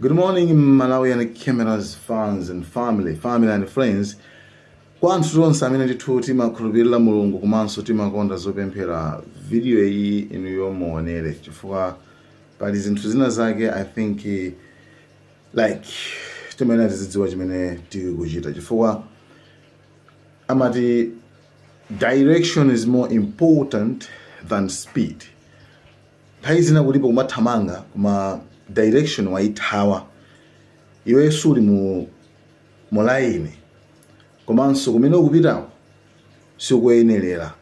Good morning, Malawian Cameras fans and family, family and friends. Kwa anthu tonse amene ndithu timakhulupirira Mulungu komanso timakonda zopemphera, video iyi inuyo muonere, chifukwa pali zinthu zina zake I think like timayenera tizidziwa chimene tikuchita, chifukwa amati direction is more important than speed. Nthawi zina kulipo kumathamanga koma direction wayithawa, iwe suli mu line, komanso kumene ukupitako sikuyenerera,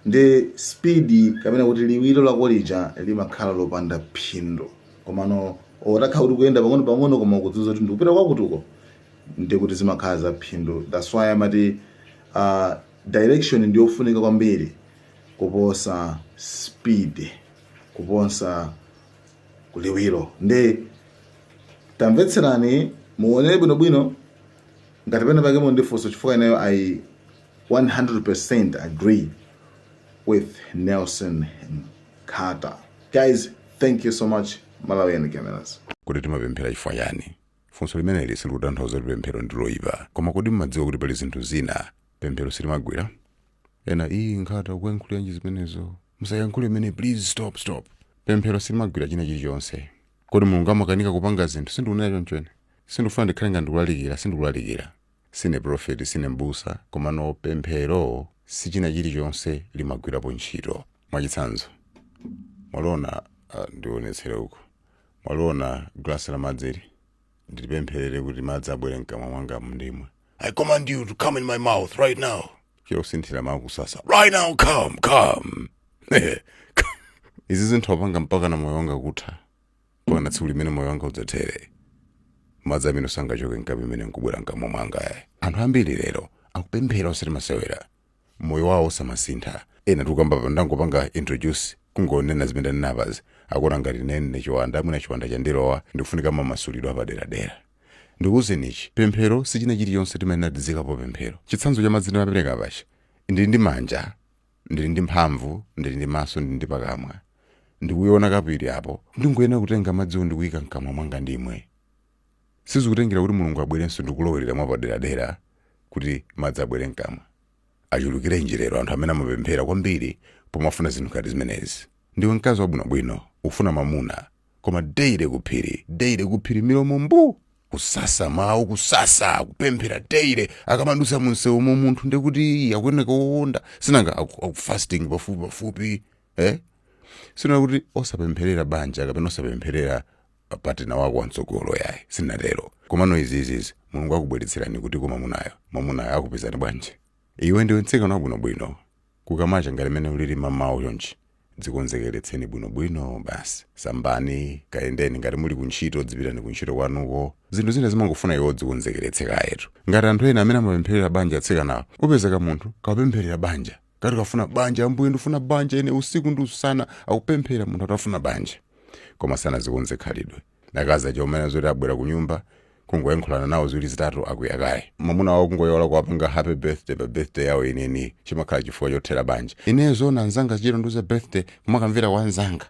ndi speed kapena kuti liwiro lako lija limakhala lopanda phindu. Komano utakhala kuti kuyenda pang'ono pang'ono koma ukudziwa kuti ndikupita kwakutuko, ndi kuti zimakhala za phindu. That's why amati direction ndiyofunika kwambiri kuposa speed, kuposa kuliwiro. Ndi tamvetserani, muonere bwinobwino. Ngati pena pake mundifunso, chifukwa ineyo I 100% agree with Nelson Carter. Guys, thank you so much, Malawian Cameras. Kuti timapemphera chifukwa chani? Funso limeneli silikutanthauza kuti pemphero ndi loyipa, koma kodi mmadziwa kuti pali zinthu zina pemphero silimagwira? Ena, iyi Nkhata, ukuyankhuliranji zimenezo? Musayankhule imene, please, stop, stop. Pemphero silimagwira china chilichonse. Kodi Mulungu amakanika kupanga zinthu? Sindikunena choncho ine. Sindikufuna ndikhale nga ndikulalikira, sindikulalikira, sine prophet, sine mbusa, komano pemphero si china chilichonse limagwirapo ntchito. Mwachitsanzo, mwaliona, ndionetsere uku, mwaliona glasi la madzi ili? Ndilipempherere kuti madzi abwere mkamwa mwanga ndimwe. I command you to come in my mouth right now. Chiro kusinthira mawu, kusasa, right now, come, come. Izi zinthu apanga mpaka na moyo wanga kutha, mpaka na tsiku limene moyo wanga udzathere, madzi amene sangachoke mkapu imene nkubwera mkamwa mwanga ayi. Anthu ambiri lero akupemphera osati masewera, moyo wawo osamasintha. Ena tikukamba pa, ndangopanga introduce, kungonena zimene ndanenapazi, akuona ngati nene chiwanda, mwina chiwanda chandilowa, ndikufunika mamasulidwe apaderadera. Ndikuwuzeni ichi, pemphero sichina chilichonse timayenera tizikapo pemphero. Chitsanzo cha madzi ndimapereka pachi: ndili ndi manja, ndili ndi mphamvu, ndili ndi maso, ndili ndi pakamwa, ndikuiona kapu ili apo, ndingoyenera kutenga madziwo ndikuyika mkamwa mwanga ndimwe. Sizikutengera kuti Mulungu abwerenso ndikulowerera mwapaderadera kuti madzi abwere mkamwa. Achulukirenji lero anthu amene amapemphera kwambiri pomafuna zinthu ngati zimenezi? Ndiwe mkazi wabwinobwino, ufuna mamuna, koma daily kuphiri, daily kuphiri, milomo mbu, kusasa mawu, kusasa, kupemphera daily. Akamadusa munsewu munthu ndikuti akuoneka wowonda, sinanga akufasting pafupi pafupi, eh? Sina kuti osapempherera banja kapena osapempherera partner wako wamtsogolo, yayi, sinatero. Komano izizizi Mulungu akubweretserani kuti koma munayo, mwamunayo akupezani bwanji? Iwe ndiwe mtsikana wabwinobwino, kukamacha ngati mene ulili mamawu chonchi, dzikonzekeretseni bwinobwino basi, sambani, kayendeni. Ngati muli kuntchito, dzipitani kuntchito kwanuko. Zinthu zina zimangofuna iwo dzikonzekeretse kayetu. Ngati anthu ena amene amapempherera banja, atsikanawo, upezeka munthu kapempherera banja, kati kafuna banja, "Ambuye, ndifuna banja ine," usiku ndi usana akupemphera munthu atafuna banja, koma sanazikonze khalidwe. Akazi aja umene zoti abwera ku nyumba, kungoyankhulana nawo ziwiri zitatu, akuyakaye mwamuna wawo, kungoyola kuwapanga happy birthday pa birthday yawo ineni, chimakhala chifukwa chothera banja. Ineyo zona anzanga chiro nduza birthday kumakamvera kwa anzanga,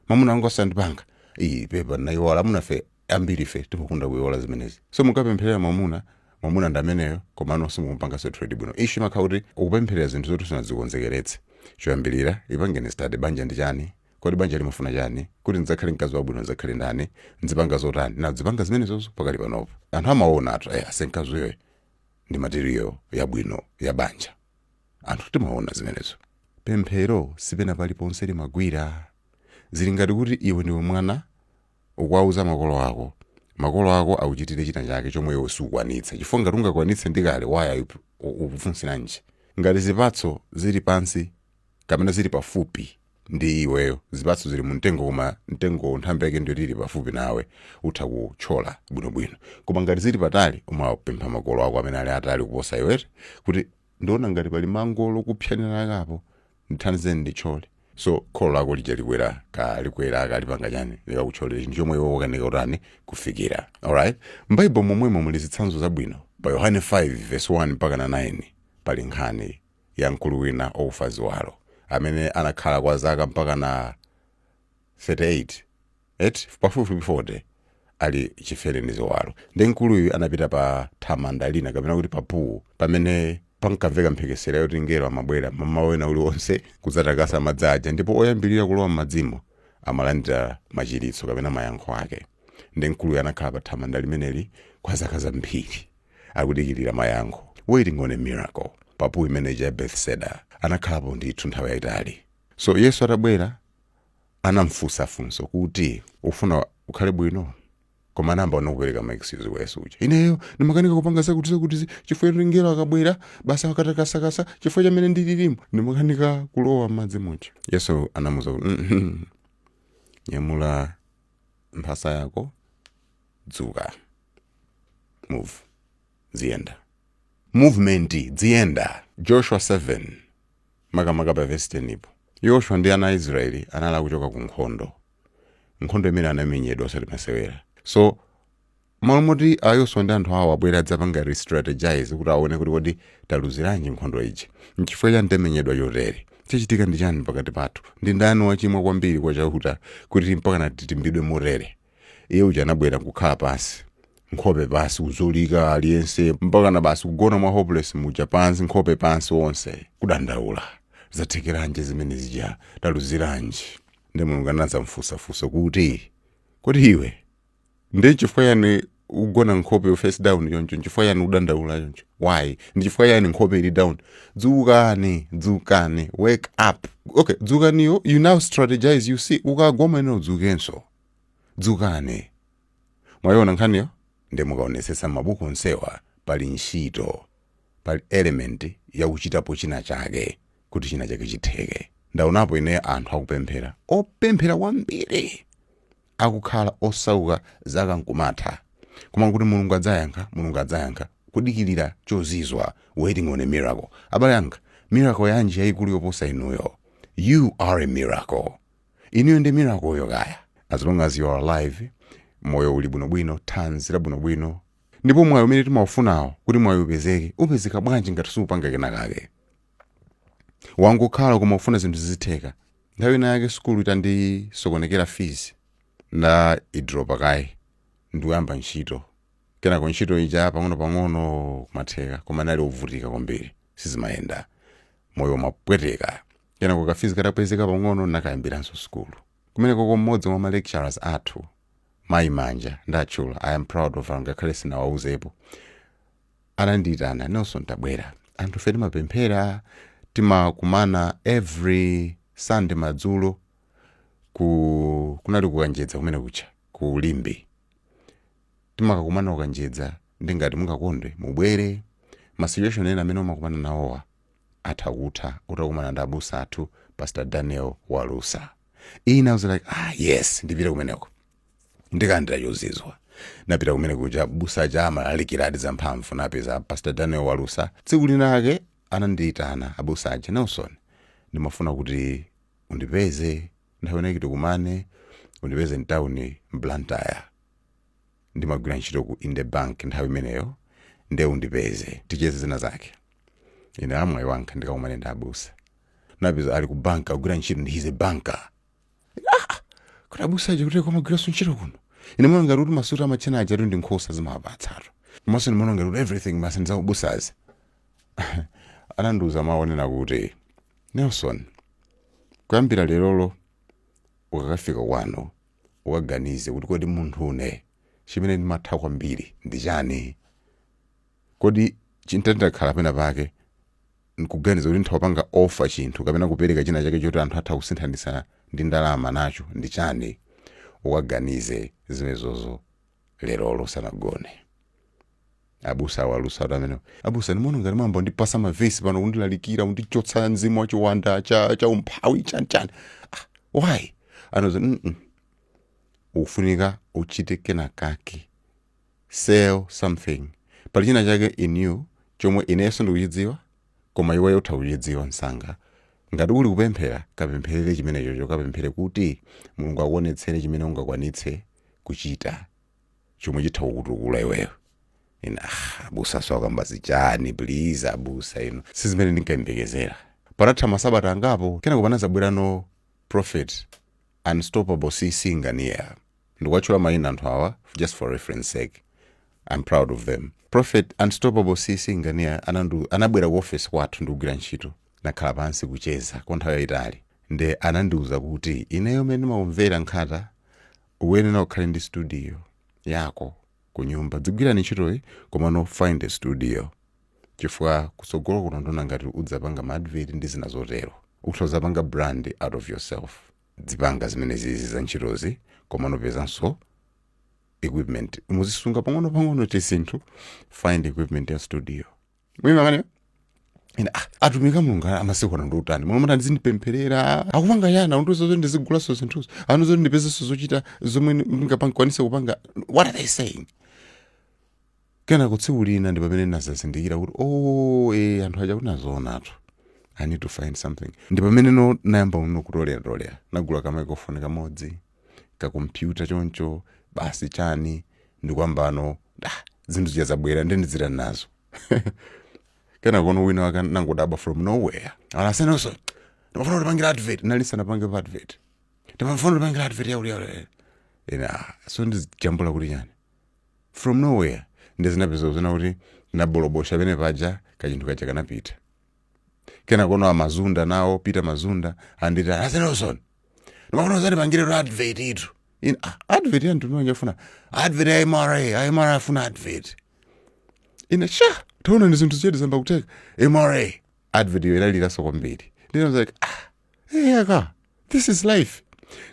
mwamuna wanga osandipanga iyi, pepa nayiwala. Amunafe ambiri ife timakunda kuyiwala zimenezi. So mukapempherera mwamuna, mwamuna ndi ameneyo, komano simukumpanganso treat bwino. Issue imakhala kuti ukupempherera zinthu zoti usanazikonzekeretse. Choyambirira, ipangeni study, banja ndi chani? Kodi banja limafuna chani? Kuti ndidzakhale mkazi wabwino, ndidzakhale ndani? Nzipanga zotani? Na zipanga zimenezozo pakali panopo. Anthu amaona atu, ase mkazi uyoyo ndi material yabwino ya banja. Anthu timaona zimenezo. Pemphero sipena paliponse limagwira. Zili ngati kuti iwe ndiwe mwana, ukuwauza makolo ako, makolo ako akuchitire china chake chomwe iwe sukwanitsa, chifukwa ngati ungakwanitse ndikale, waya ukufunsiranji? Ngati zipatso zili pansi kapena zili pafupi ndi iweyo, zipatso zili mu mtengo, koma mtengo nthambi yake ndiyo ili pafupi nawe, utha kuthyola bwinobwino. Koma ngati zili patali, umapempha makolo ako amene ali atali kuposa iwete kuti, "Ndiona ngati pali mango lokupyanira kapo, ndithandizeni ndithyole." So kholo lako lija likwera ka likwera kalipanga chani, likakuthyolera chinthu chomwe iwe wakanika utani kufikira. Alright, m'Baibo momwemo muli zitsanzo zabwino. Pa Yohane 5 verse 1 mpaka na 9 pali nkhani ya mkulu wina okufa ziwalo amene anakhala kwa zaka mpaka na 38, et pafupifupi 40. Ali chifere ndi ziwalo. Ndi mkuluyu anapita pa thamanda lina, kapena kuti pa pool, pamene pankamveka mphekesera yoti ngelo amabwera mamawa wena uliwonse kudzatakasa madzi aja, ndipo oyambirira kulowa m'madzimo amalandira machiritso kapena mayankho ake. Ndi mkuluyu anakhala pa thamanda limeneli kwa zaka zambiri akudikirira mayankho, waiting on a miracle. Pa pool imeneyi ya Bethesda anakhalapo ndithu nthawi yayitali. So Yesu atabwera anamfunsa funso kuti, "Ufuna ukhale bwino?" Koma anayamba kupereka ma excuse kwa Yesu uja: "Ineyo ndimakanika kupanga zakuti zakuti chifukwa choti ngelo akabwera basi akatakasakasa, chifukwa chamene ndililimu ndimakanika kulowa m'madzi muja." Yesu anamuza kuti, "Nyamula mphasa yako, dzuka, move, ziyenda." Movement, dziyenda. Joshua 7, makamaka pa verse 10 ipo, Yoshua ndi ana a Israeli anali akuchoka ku nkhondo, nkhondo imene anamenyedwa osati masewera. So malo moti aYoswa ndi anthu awo abwere adzapanga re-strategize kuti aone kuti kodi taluziranji nkhondo iji, nchifukwa chani tamenyedwa chotere, chachitika ndi chani pakati pathu, ndi ndani wachimwa kwambiri kwa Chauta kuti mpaka titimbidwe motere, iye uja anabwera nkukhala pansi, nkhope pansi, kuzolika aliyense mpaka na basi kugona mwa hopeless muja pansi, nkhope pansi, onse kudandaula, zathekeranji zimene zija, taluziranji? Ndi Mulungu anadzamfunsafunsa kuti, "Kodi iwe ndi chifukwa yani ugona nkhope face down choncho? Nchifukwa yani udandaula choncho? Why? Ndi chifukwa yani nkhope ili down? Dzukani, dzukani, wake up." Okay, dzukaniyo, you now strategize. You see, ukagoma ine udzukenso, dzukani. Mwayiona nkhaniyo? Ndi mukaonesesa mabuku onsewa pali ntchito, pali element yakuchitapo china chake kuti china chake chitheke. Ndaonapo ine anthu akupemphera, opemphera kwambiri, akukhala osauka zaka nkumatha, koma kuti Mulungu adzayankha, Mulungu adzayankha, kudikirira chozizwa, waiting on a miracle. Abale anga, miracle yanji yayikulu yoposa inuyo? You are a miracle. Inuyo ndi miracle yo kaya. As long as you are alive, moyo uli bwinobwino, thanzi labwinobwino, ndipo mwayi umene timaufunawo kuti mwayi upezeke, upezeka bwanji ngati siupanga kenakake? Wangokhala koma ufuna zinthu zizitheka. Nthawi ina yake sukulu itandisokonekera, fees nda idropa kayi ndikuyamba ntchito. Kenako ntchito ija pang'ono-pang'ono kumatheka, koma nali ovutika kwambiri, sizimayenda, moyo umapweteka. Kenako ka fees katapezeka pang'ono, nakayambiranso sukulu. Kumeneko mmodzi mwa ma lecturers athu, mayi Manja, ndatchula, I am proud of her ngakhale sinawauzepo, anandiyitana: "Nelson, tabwera. Anthu fe timapemphera, timakumana every Sunday madzulo ku kunali kukanjedza kumene kucha ku Limbe, timakakumana kukanjedza. Ndingati mungakondwe mubwere, ma situation ena amene umakumana nawowa atha kutha utakumana ndi abusa athu, Pastor Daniel Walusa." Ine I was like, "Ah, yes, ndipite kumeneko, ndikalandira chozizwa." Napita kumene kuja, busa cha amalalikiradi zamphamvu. Napeza Pastor Daniel Walusa. Tsiku linake anandiyitana abusa aja: "Nelson, ndimafuna kuti undipeze nthawi inaki, tikumane, undipeze mtawuni Blantyre. Ndimagwira ntchito ku Inde Bank nthawi imeneyo, nde undipeze ticheze zina zake." Ine amwayi wanga, ndikakumane ndi abusa. Napeza ali ku bank agwira ntchito, ndi he's a banker. Ah, kuti abusa aja kuti amagwiranso ntchito kuno? Ine maona ngati kuti masuti amachena aja ndi nkhosa zimapatsatu, komanso ndimaona ngati kuti everything basi ndizaubusazi. Anandiuza maonena kuti, "Nelson, kuyambira lerolo ukakafika kwanu ukaganize kuti kodi munthu une chimene ndimatha kwambiri ndi chani? Kodi chintandakhala pena pake nkuganiza kuti nthawapanga offer chinthu kapena kupereka china chake choti anthu atha kusinthanitsa ndi ndalama nacho ndi chani? Ukaganize zimenezozo lerolo usanagone." Abusa awalusa atu amene abusa, ndimaona ngati mwamba ndipasa mavesi pano kundilalikira, kundichotsa mzimu wachiwanda cha umphawi, chani chani. Ah, why? Anoza, Ufunika uchite kenakake, sell something. Pali china chake in you chomwe inenso ndikuchidziwa, koma iweyo utha kuchidziwa msanga. Ngati uli kupemphera, kapempherere chimenechocho, kapemphere kuti Mulungu akuonetsere chimene ungakwanitse kuchita chomwe chitha kukutukula iweyo." Ine, "Ah, abusa, so akamba zichani? Please abusa inu, sizimene ndinkayembekezera." Patatha masabata angapo, kenako panazabwerano Prophet Unstoppable CC Ngania. Ndikuwatchula mayina anthu awa just for reference sake. I'm proud of them. Prophet Unstoppable CC Ngania anabwera ku office kwathu ndikugwira ntchito, nakhala pansi kucheza kwa nthawi yayitali, nde anandiuza kuti ineyo mene ndimakumvera Nkhata, uyenera ukhale ndi studio yako ku nyumba, dzigwirani ntchitoyi komano find a studio, chifukwa kutsogolo kuno ndona ngati udzapanga ma advert ndi zina zotero, ukutha udzapanga brand out of yourself. Dzipanga zimene zizi za ntchitozi, komano pezanso equipment, muzisunga pang'ono pang'ono tizinthu, find equipment ya studio. Mwimangane ine, atumiki a Mulungu amasiku ano ndiutani? Mulungu mati ndizindipempherera, akupanga yana undiuza zoti ndizigulaso zinthuzo, anu zoti ndipezeso zochita zomwe ndingakwanise kupanga. What are they saying? Kenako tsiku lina ndi pamene ndinazazindikira kuti, oh, anthu aja kuti nazoonatu, I need to find something. Ndi pamene no nayamba uno kutolera tolera, nagula ka microphone kamodzi, kakompyuta choncho basi, chani, ndikwambano zinthu zija zabwera, ndi ndizira nazo. Kena kono wina wake nangodabwa from nowhere, alasenonso ndimafuna kutipangira advert. Nali sanapange pa advert, ndimafuna kutipangira advert yauli yauli ine. So ndijambula kuti chani from nowhere? Ndizinapeza kuzona kuti nabolobosha pene paja, kachinthu kaja kanapita. Kena kono amazunda nawo, Peter Mazunda, anditi, "Asenonson, ndimafuna uzandipangire advert itu." Ine, "Advert ya mtundu wanji afuna advert ya MRA?" MRA afuna advert. Ine, sha, taona ndi zinthu zchedu zamba kuteka MRA advert iyo inaliraso kwambiri. Ndine was like, "Ah, hey, aka this is life."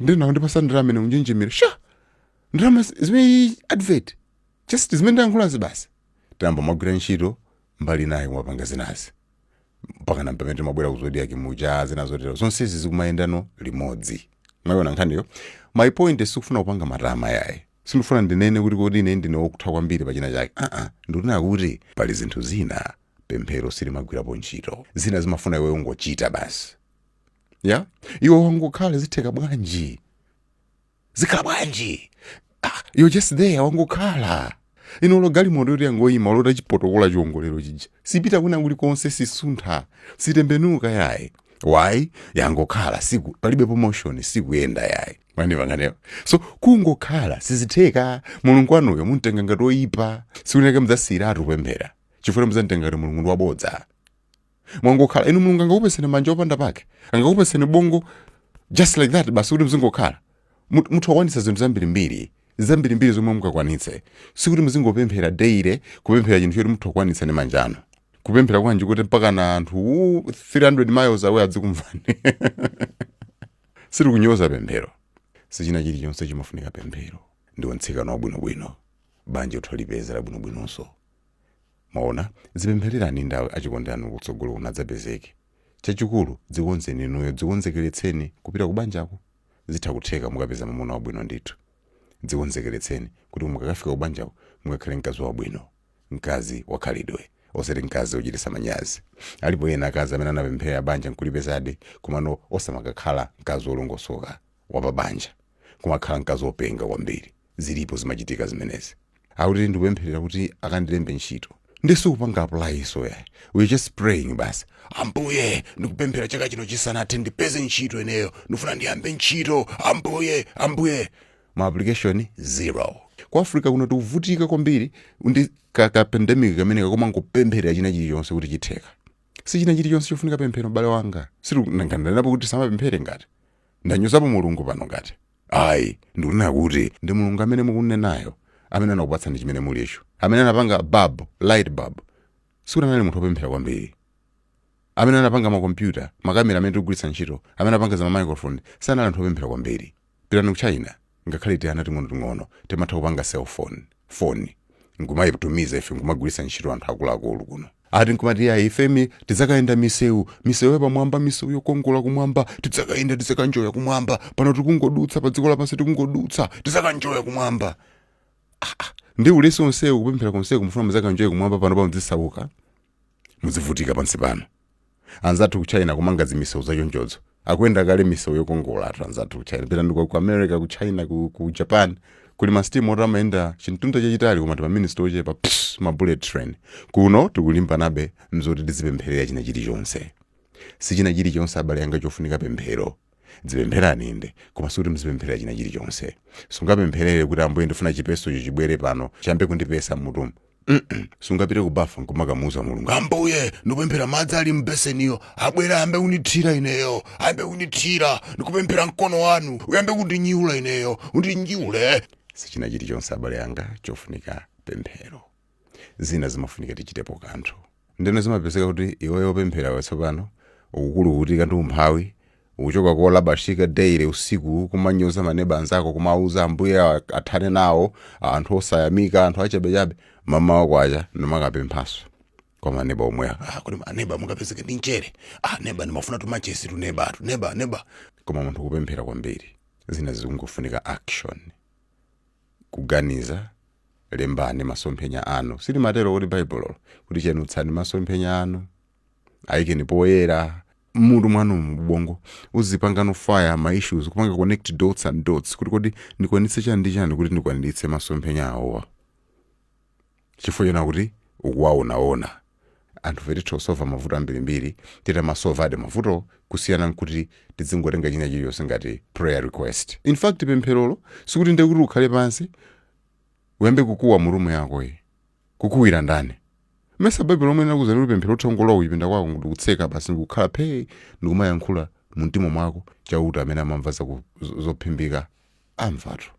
Ndinawo ndipasa ndalama, ine kunjenjemera, sha, ndalama zimene advert, just zimene ndayankhulazi basi. Tayamba mwagwira ntchito mbali naye, mwapanga zinazi mpaka na pamene timabwera ku Zodiac muja, zina zotero, zonsezi zikumayendano limodzi. Mwayiona nkhaniyo? My point, sikufuna kupanga matama yayi, sindifuna ndinene kuti kodi ine ndine wokutha kwambiri pachina chake. Aa, ndikunena kuti pali zinthu zina pemphero silimagwirapo ntchito, zina zimafuna iwe ungochita basi. Ya, iwe wangokhala, zitheka bwanji? Zikhala bwanji? You're just there, wangokhala. Ino lo galimoto yoti yangoyima, olota chipotokola chiwongolero chija, sipita kwina kulikonse, sisuntha, sitembenuka yayi. Why? Yangokhala, siku palibe promotion, sikuyenda yayi. Mwandimvanganeyo? So kungokhala sizitheka. Mulungu wanuyo muntenga ngati oyipa, sikuneke mudzasiyiratu kupemphera chifukwa mudzamtenga ngati Mulungu ndi wabodza. Mwangokhala inu, Mulungu angakupeseni manja opanda pake, angakupeseni bongo just like that basi kuti muzingokhala? Muthu akwanitsa zinthu zambirimbiri, zambirimbiri zomwe mungakwanitse. Sikuti muzingopemphera daily, kupemphera chinthu choti muthu akwanitsa ndi manja anu. Kupemphera kwanji kuti mpaka na anthu 300 miles away adzikumvani? Sitikunyoza pemphero, sichina chilichonse chimafunika pemphero. Ndiwo mtsikana wabwinobwino, banja uthu alipeza labwinobwinonso. Mwaona, zipemphererani ndawe achikondi anu kutsogolo kuno adzapezeke. Chachikulu dzikonzeni inuyo, dzikonzekeretseni kupita kubanjako. Zitha kutheka mukapeza mwamuna wabwino ndithu. Dzikonzekeretseni kuti mukakafika kubanjako mukakhale mkazi wabwino, mkazi wakhalidwe, osati mkazi wochititsa manyazi. Alipo ena akazi amene anapemphera banja nkulipezadi, komano osamakakhala mkazi wolongosoka wapabanja, kumakhala mkazi wopenga kwambiri. Zilipo, zimachitika zimenezi. Akuti ndikupempherera kuti akandilembe ntchito, ndisikupanga apply, so yeah, we're just praying basi. "Ambuye, ndikupemphera chaka chino chisanathe ndipeze ntchito ineyo, ndifuna ndiyambe ntchito, Ambuye, Ambuye." Ma application zero. Ku Africa kuno tikuvutika kwambiri ndi ka pandemic kamene kakomangopempherera china chilichonse kuti chitheka. Si china chilichonse chofunika pemphero, m'bale wanga. Sitingandanenapo kuti samapemphere ngati ndanyozapo Mulungu pano ngati ayi. Ndikunena kuti ndi Mulungu amene mukunenayo, amene anakupatsani chimene mulicho, amene anapanga bulb, light bulb, sikuti anali munthu wopemphera kwambiri. Amene anapanga makompyuta, makamera amene tikugwiritsa ntchito, amene anapanga za microphone, sanali anthu opemphera kwambiri. Pitani ku China, ngakhale tiana ting'onoting'ono timatha kupanga cellphone, phone nkumayitumiza, ife nkumagwiritsa ntchito. Anthu akuluakulu kuno ati nkumati, "Ya, ifemi tidzakayenda misewu, misewu yapamwamba, misewu yokongola kumwamba, tidzakayenda, tidzakanjoya kumwamba. Pano tikungodutsa pa dziko lapansi, tikungodutsa, tidzakanjoya kumwamba." Ndi ulesi onsewu, kupemphera konseku, mufuna mudzakanjoye kumwamba, pano pamudzisauka, mudzivutika pansi pano. Anzathu ku China kumanga zimisewu zachonchodzo, akuyenda kale misewu yokongola atu anzathu ku China. Pita ndiko ku America, ku China, ku Japan, kuli masitima oti amayenda chintunda chachitali koma timaminista ochepa, pss, ma bullet train. Kuno tikulimbanabe mzoti tizipempherera china chilichonse. Si china chilichonse, abale anga, chofunika pemphero. Dzipempherani inde, koma sikuti muzipempherera china chilichonse. Sungapempherere kuti, "Ambuye, ndifuna chipesocho chibwere pano, chiyambe kundipesa mmutumu." Sungapite kubafa nkumakamuuza Mulungu, "Ambuye, ndikupemphera madzi ali mbeseniyo abwere, ayambe kundithira ineyo, ayambe kundithira. Ndikupemphera mkono wanu uyambe kundinyiula ineyo, undinyiule." Sichina chilichonse, abale anga, chofunika pemphero. Zina zimafunika tichitepo kanthu. Ndeno zimapezeka kuti iweyo opemphera tsopano ukukulukutika ndi umphawi, ukuchoka kolabashika daily usiku, kumanyoza maneba anzako, kumauza Ambuye athane nawo anthu osayamika, anthu achabechabe. Mamawa kwacha ndimakapemphaso kwa maneba omwe. "Ah, kuti aneba mungapezeke ndi mchere? Ah, neba, ndimafuna tumachesi tunebatu, neba, neba." Koma munthu kupemphera kwambiri, zina zikungofunika action, kuganiza. Lembani masomphenya anu. Silimatero kuti Baibulo kuti chenutsani masomphenya anu, ayikeni poyera mmutu mwanu, mubongo uzipangano fire ma issues, kupanga connect dots and dots kuti kodi ndikwanitse chani ndi chani kuti ndikwaniritse masomphenya awowa, chifukwa chona kuti ukuwaonaona. Anthu fe titha kusolva mavuto ambirimbiri titamasolvade mavuto, kusiyana nkuti tidzingotenga china chiliyonse ngati prayer request. In fact, pempherolo sikuti ndekuti ukhale pansi uyambe kukuwa mu room yako iyi. Kukuwira ndani? Mesa Baibulo lomwe linakuza kuti pemphero uthongolowa kuchipinda kwako, ndikutseka basi, ndikukhala phee, ndikumayankhula mumtima mwako. Chauta amene amamva zophimbika amvatu.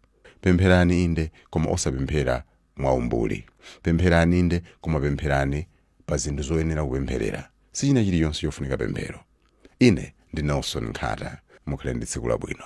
Pempherani inde, koma osapemphera mwaumbuli. Pempherani inde, koma pempherani pa zinthu zoyenera kupempherera. Sichina chiliyonse chofunika pemphero. Ine ndi Nelson Nkhata. Mukhale ndi tsiku labwino.